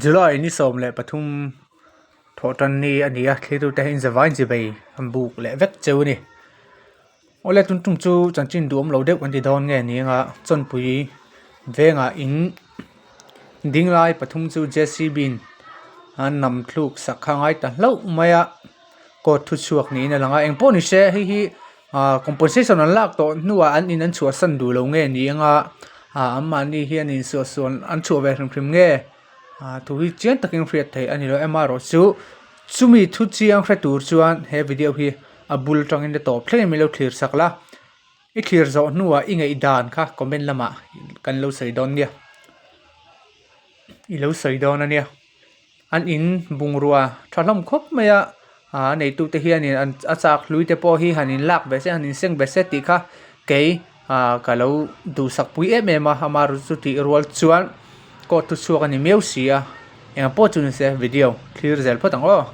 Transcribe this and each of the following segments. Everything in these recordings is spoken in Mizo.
July ni 13 thawhtan ni a ni a, thlirtute hi inzavain chibei an buk leh vek cheu a ni. Awle tun tum chu chanchin duhawm lo deuh kan ti dawn nge ni anga chawnpui vengah in dinglai pathum chu J C B in an nam thluk sak kha a ngai ta hlauh mai a, court thu chhuak niin a lang a, engpawh ni se hei hi ah compensation an lak tawh hnuah an in an chhuahsan duh lo nge ni anga ah anmahni hian insuahsual an chhuah ve hrim hrim nge ah thu hi chiang takin hriat theih a ni lo amaherawhchu chumi thu chiang hre tur chuan he video hi a bul tangin a tawp thleng in min lo thlir sak la i thlir zawh hnuah i ngaih dan kha comment lamah kan lo sawi dawn nia i lo sawi dawn a nia. An in bungrua tha hlawm khawp mai a ah a neitute hianin an a chak hlui te pawh hi han in lak ve se han in seng ve se tih kha kei ah ka lo duhsak pui em em a amaherawhchu chu tih rual chuan court thu chhuak a ni miau si a engah pawh chu ni se video thlir zel phawt ang aw.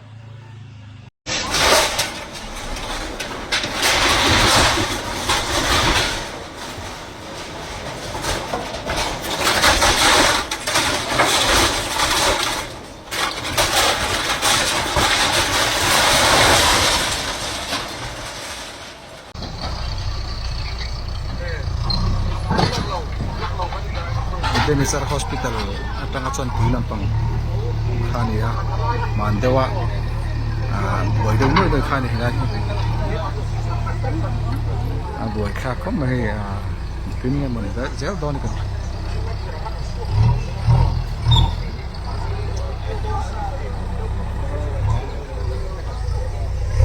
Ebenezer hospital atanga chuan pui lampang kha a ni a hman deuh a ah buai deuh nuai nuai kha a ni helai hi a buai thlak khawp mai hei ah engtin nge mawni zel dawn a ni.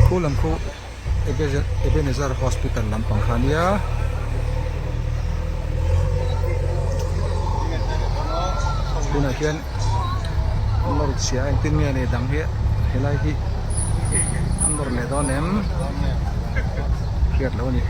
Khu lam khu Ebenezer hospital lampang kha ania tunah hian an nawr chhia a engtin nge ni dang hi helai hi an nawr leh dawn em hriat loh a ni.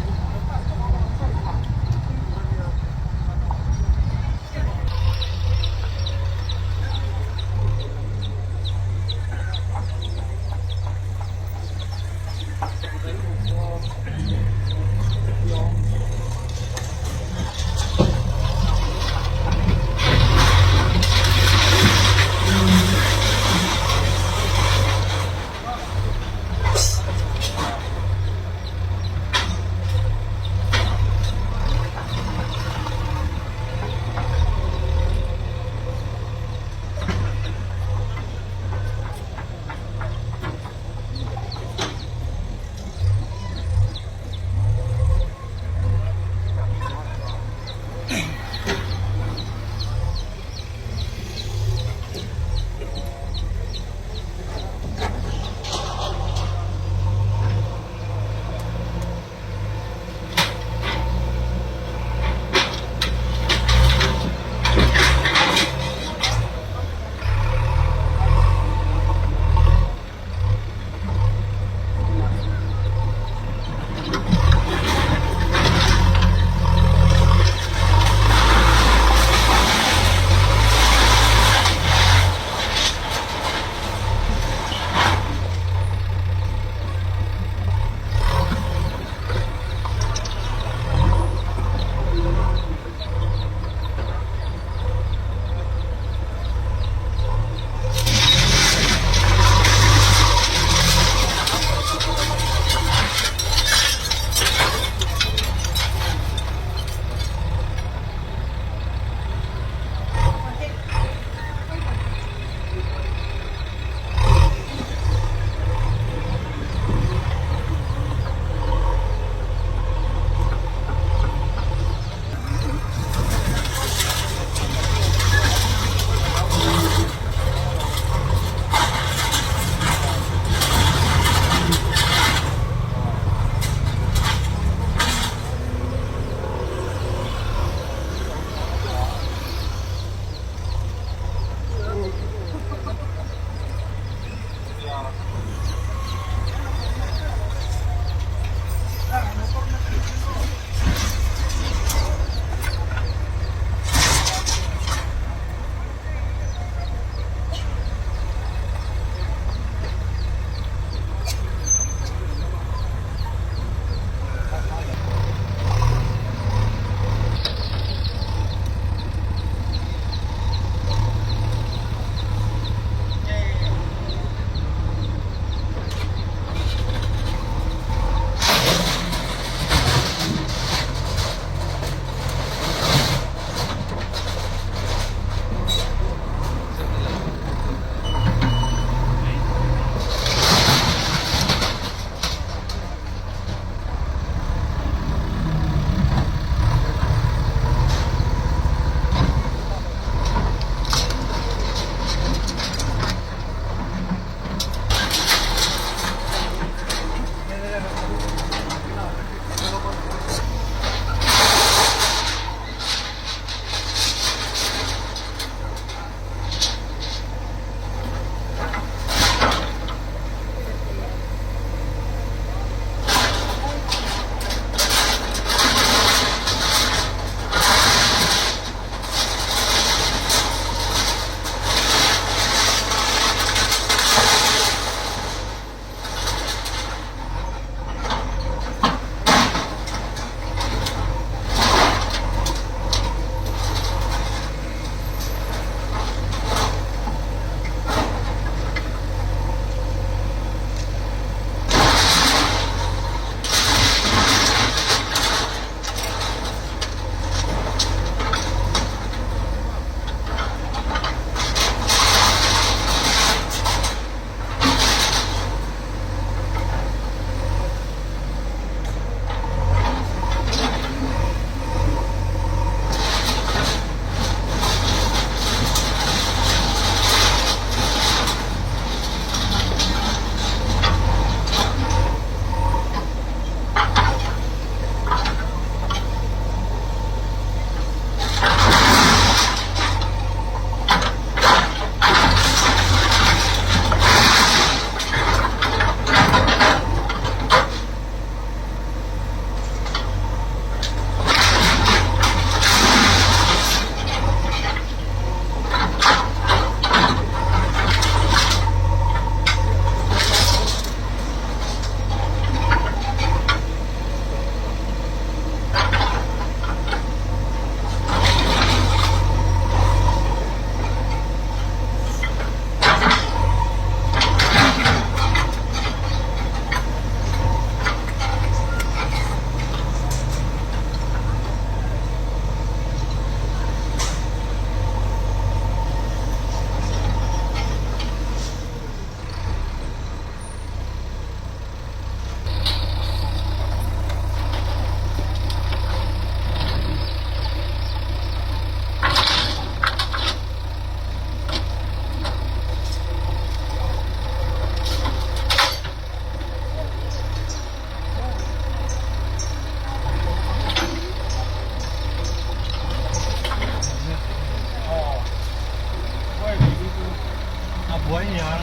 Tunah hian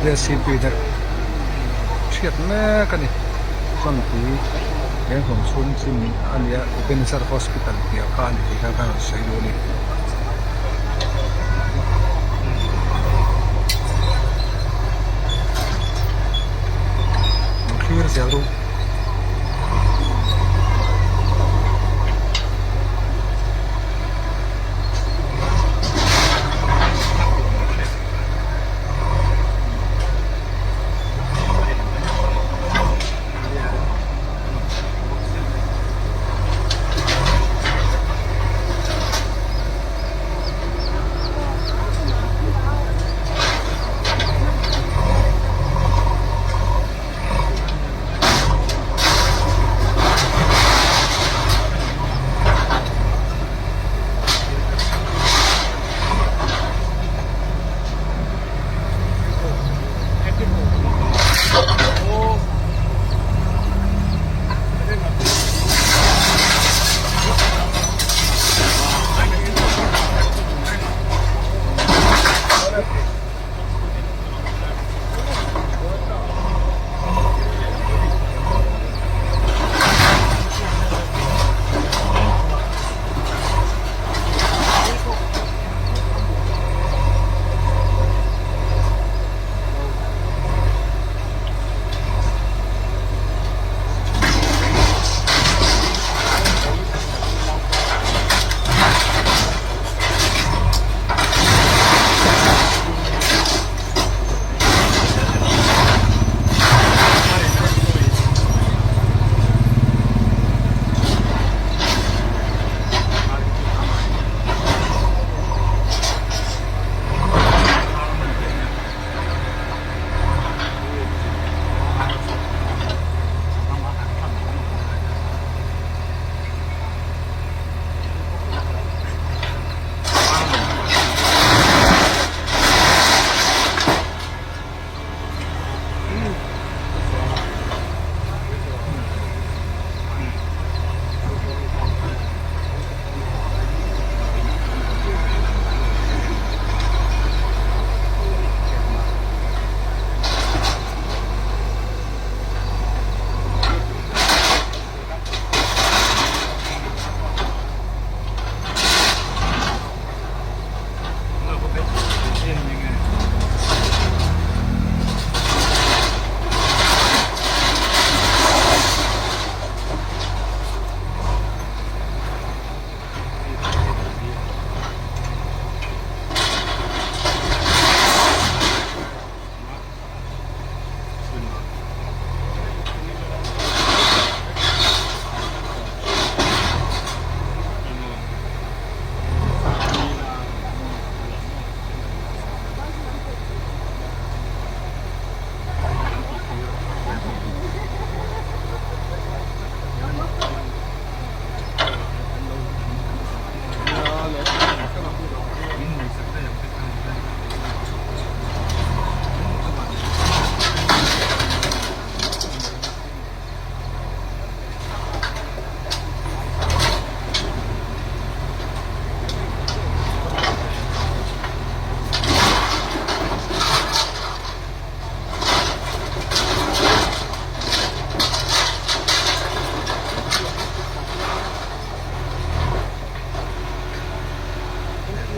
jcb te chhiat mek a ni chawnpui lenghlawm chhung chin a ni a Ebenezer hospital piah kha a ni tih kha ka rawn sawi duh a ni. Thlir zel ru.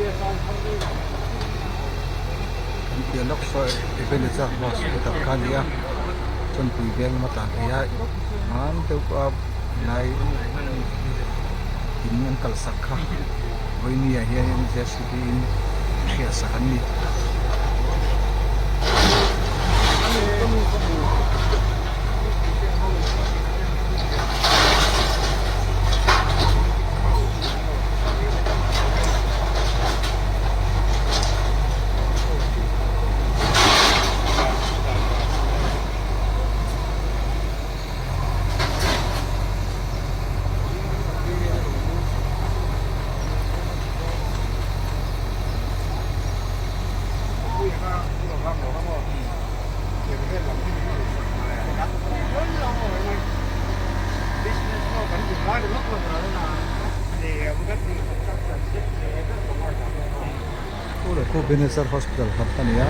Kan piah lawk saw Ebenezer Hospital kha a ni a chawnpui veng lama tlan thei a hman deuh a helai in an kalh sak kha vawiini ah hianin j c b in hriat sak an ni. Ebenezer Hospital khat a ni a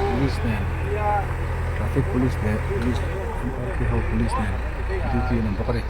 police nen traffic police leh police M R P ho police nen duty an awm bawk a ni.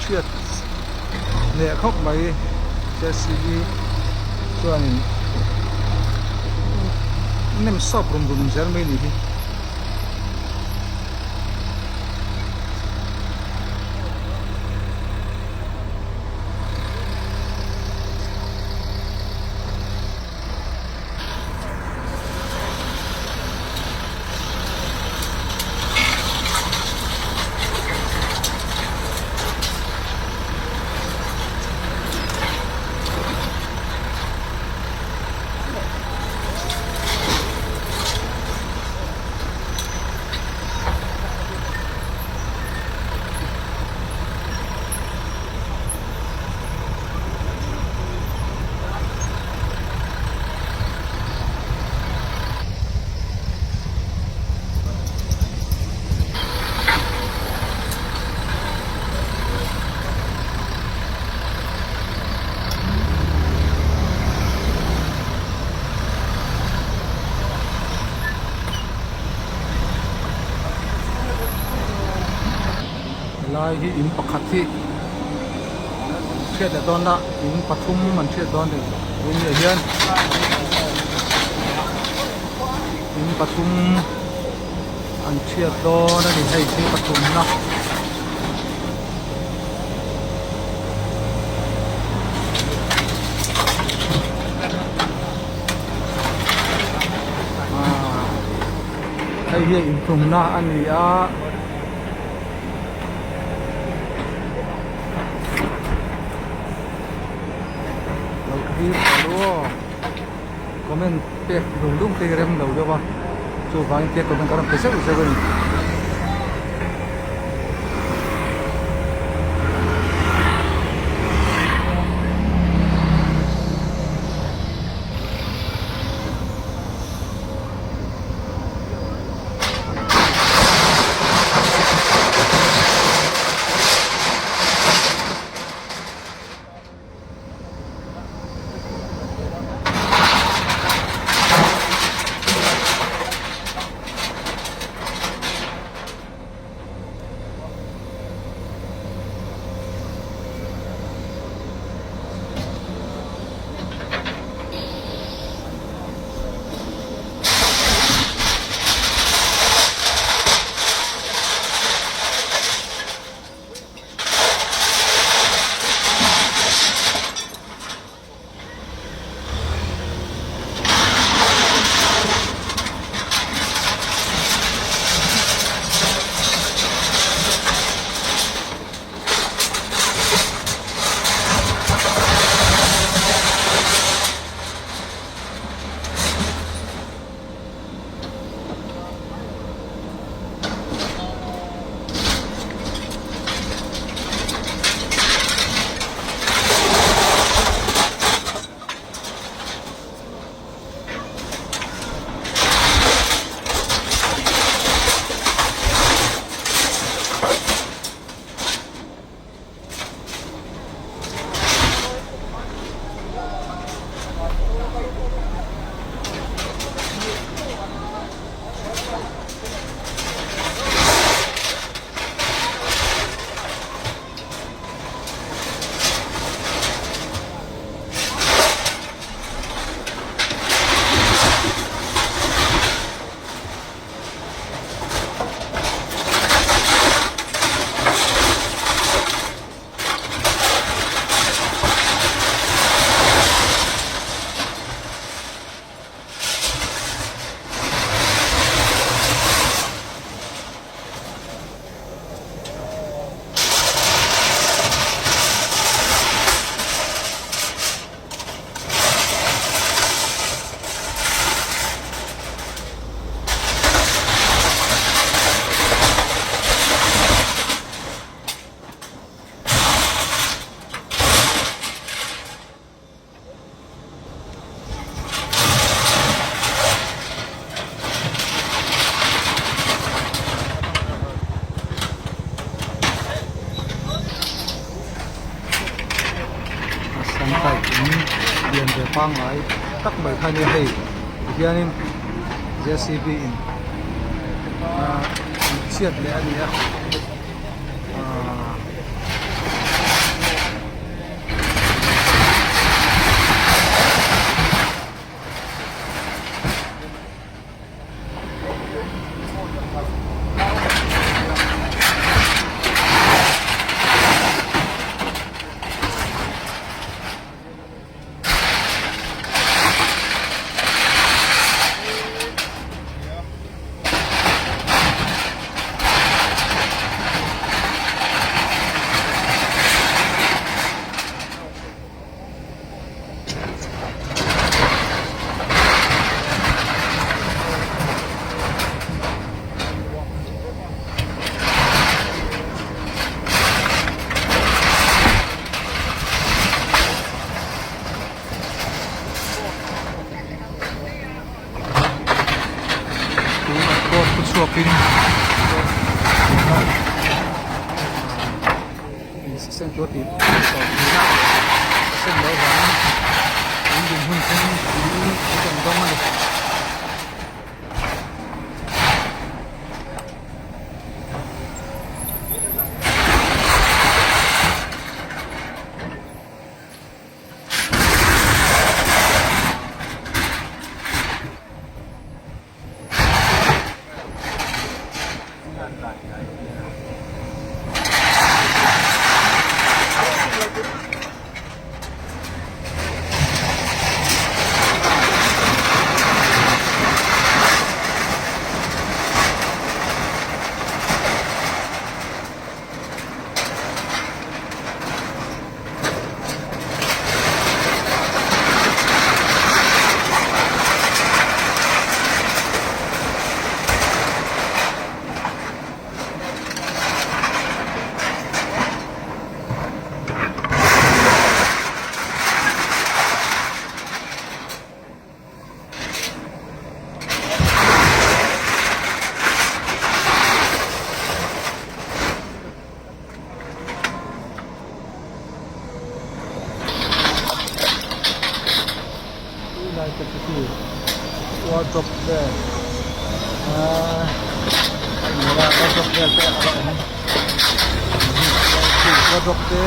Chhiat leh khawp mai JCB chuanin nem sawp rum rum zel mai a nih hi. Helai hi in pakhat hi hriat leh dawn a in pathum an hriat dawn a ni tun ah hian in pathum an hriat dawn a ni hei hi pathumna. Hei hi intumna a ni a. Lo thlir ta lu aw comment pek lung lung te hi rem lo deuh a chuvangin tia comment ka rawn pe zeuh zeuh a ni. Assam type in lian ve pangngai tak mai kha nia hei tihianin J C B in ahh an chhiat leh a ni a ahh. chhuakin seng tur tih tawh thin a a sen loh avangin tun dinhmun thleng in kan dawng a ni. Lai te chu khi wardrobe vel ahh wardrobe vel te a la awm wardrobe te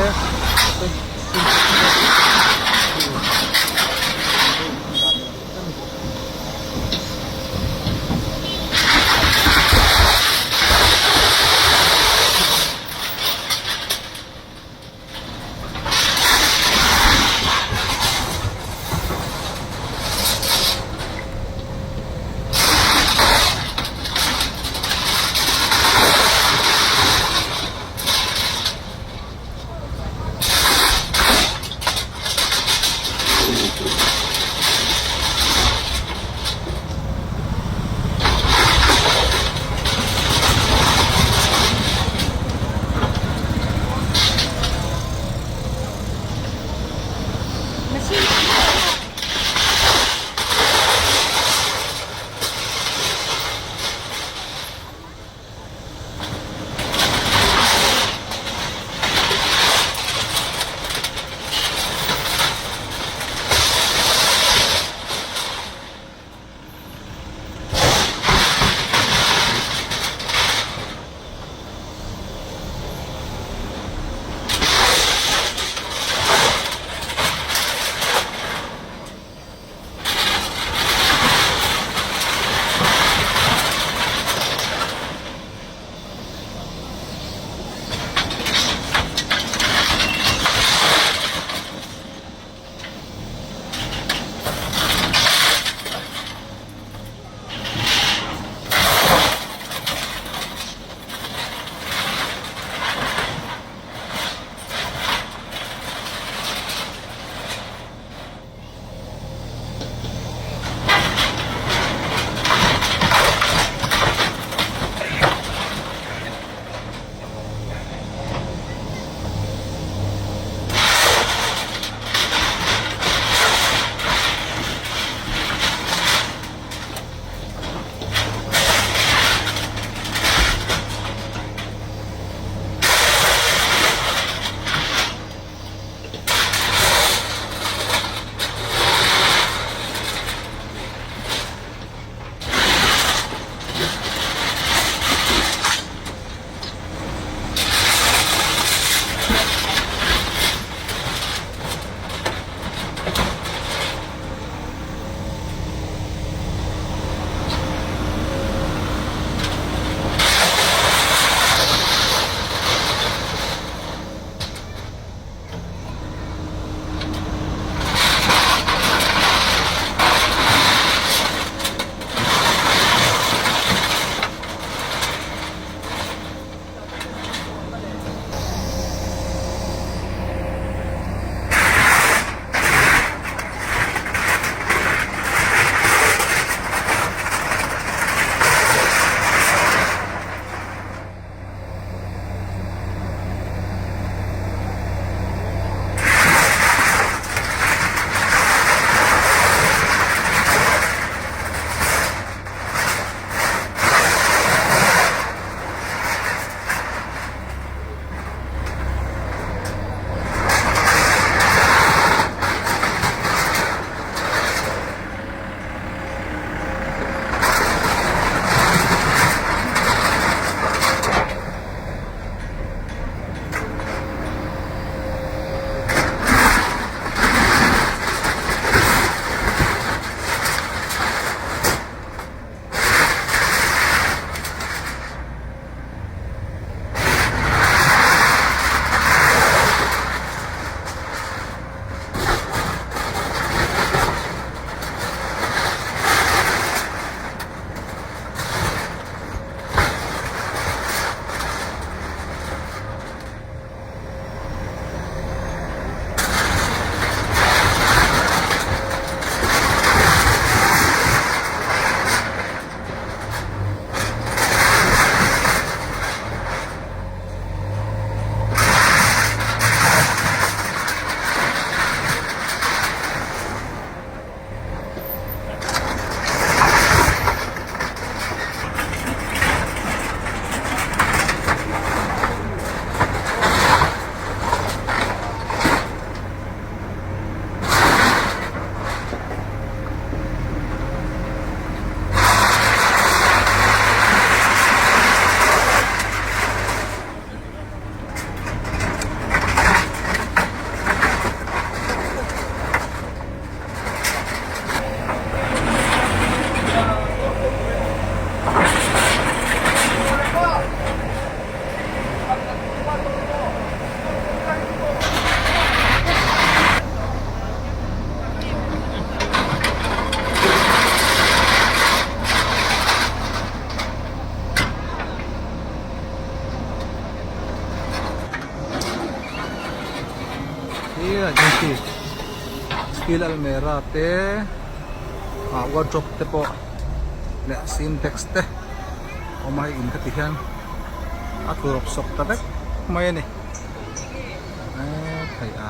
ah hian khi steel almera te ah wardrobe te pawh leh sintex te a awm a hei in kha ti hian a tlu rawp sawk ta vek mai a ni eee a.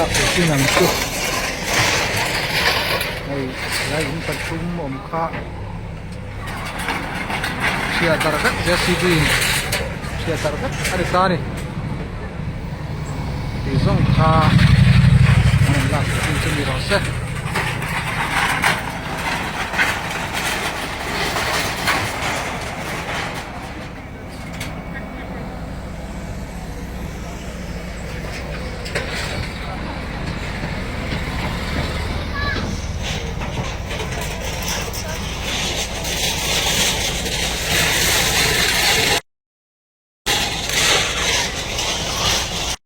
Lak tur chin ang chu hei helai in pathum awm kha chhiah darh vek JCB in chhiah darh vek a ni ta a ni tih zawng kha an rawn lak tur chin chu ni rawh se.